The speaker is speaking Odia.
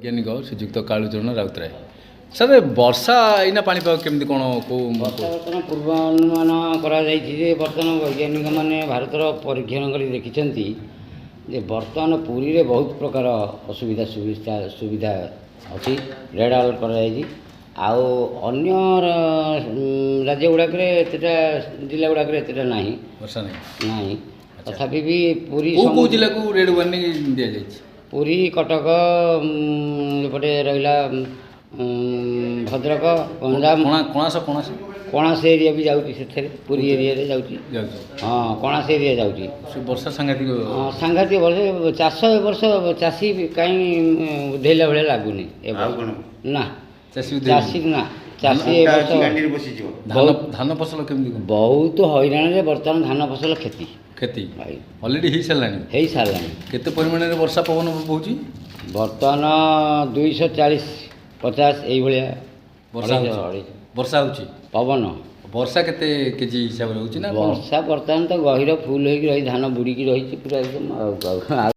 ବୈଜ୍ଞାନିକ ଶ୍ରୀଯୁକ୍ତ କାଳୁଚରଣ ରାଉତରାୟ। ସାର୍, ବର୍ଷା ଏଇନା ପାଣିପାଗ କେମିତି କ'ଣ କେଉଁ? ବର୍ଷା ବର୍ତ୍ତମାନ ପୂର୍ବାନୁମାନ କରାଯାଇଛି ଯେ ବର୍ତ୍ତମାନ ବୈଜ୍ଞାନିକମାନେ ଭାରତର ପରୀକ୍ଷଣ କରି ଦେଖିଛନ୍ତି ଯେ ବର୍ତ୍ତମାନ ପୁରୀରେ ବହୁତ ପ୍ରକାର ଅସୁବିଧା ସୁବିଧା ଅଛି, ରେଡ଼୍ ଆଲର୍ଟ କରାଯାଇଛି। ଆଉ ଅନ୍ୟ ରାଜ୍ୟ ଗୁଡ଼ାକରେ ଏତେଟା, ଜିଲ୍ଲା ଗୁଡ଼ାକରେ ଏତେଟା ନାହିଁ। ବର୍ଷା ନାହିଁ? ନାହିଁ। ତଥାପି ବି ପୁରୀ କେଉଁ କେଉଁ ଜିଲ୍ଲାକୁ ରେଡ଼୍ ୱାର୍ଣ୍ଣିଂ ଦିଆଯାଇଛି? ପୁରୀ, କଟକ, ଏପଟେ ରହିଲା ଭଦ୍ରକ, ଗଞ୍ଜାମ। କଣାସ, କଣାସ? କଣାସ ଏରିଆ ବି ଯାଉଛି ସେଥିରେ, ପୁରୀ ଏରିଆରେ ଯାଉଛି। ଯାଉଛି? ହଁ, କଣାସ ଏରିଆ ଯାଉଛି। ସେ ବର୍ଷା ସାଂଘାତିକ? ହଁ, ସାଂଘାତିକ ବର୍ଷ। ଚାଷ ଏ ବର୍ଷ ଚାଷୀ କାହିଁ ଉଧେଇଲା ଭଳିଆ ଲାଗୁନି ଏ ବର୍ଷ ନା। ଚାଷୀ? ଚାଷୀ ନା, ଚାଷୀ ଏ ବର୍ଷ ବସିଯିବ। ଧାନ ଫସଲ କେମିତି କ'ଣ? ବହୁତ ହଇରାଣରେ। ବର୍ତ୍ତମାନ ଧାନ ଫସଲ କ୍ଷତି। କ୍ଷତି ଅଲରେଡ଼ି ହେଇସାରିଲାଣି? ହେଇସାରିଲାଣି। କେତେ ପରିମାଣରେ ବର୍ଷା ପବନ ବହୁଛି? ବର୍ତ୍ତମାନ 240, 50 ଏଇଭଳିଆ। ବର୍ଷା 250, ହେଉଛି? 250। ବର୍ଷା ହେଉଛି? ପବନ। ବର୍ଷା କେତେ କେଜି ହିସାବରେ ହେଉଛି ନା କ'ଣ? ବର୍ଷା ବର୍ତ୍ତମାନ ତ ଗହିର ଫୁଲ ହେଇକି ରହି ଧାନ ବୁଡ଼ିକି ରହିଛି ପୁରା ଏକଦମ। ଆଉ ଆଉ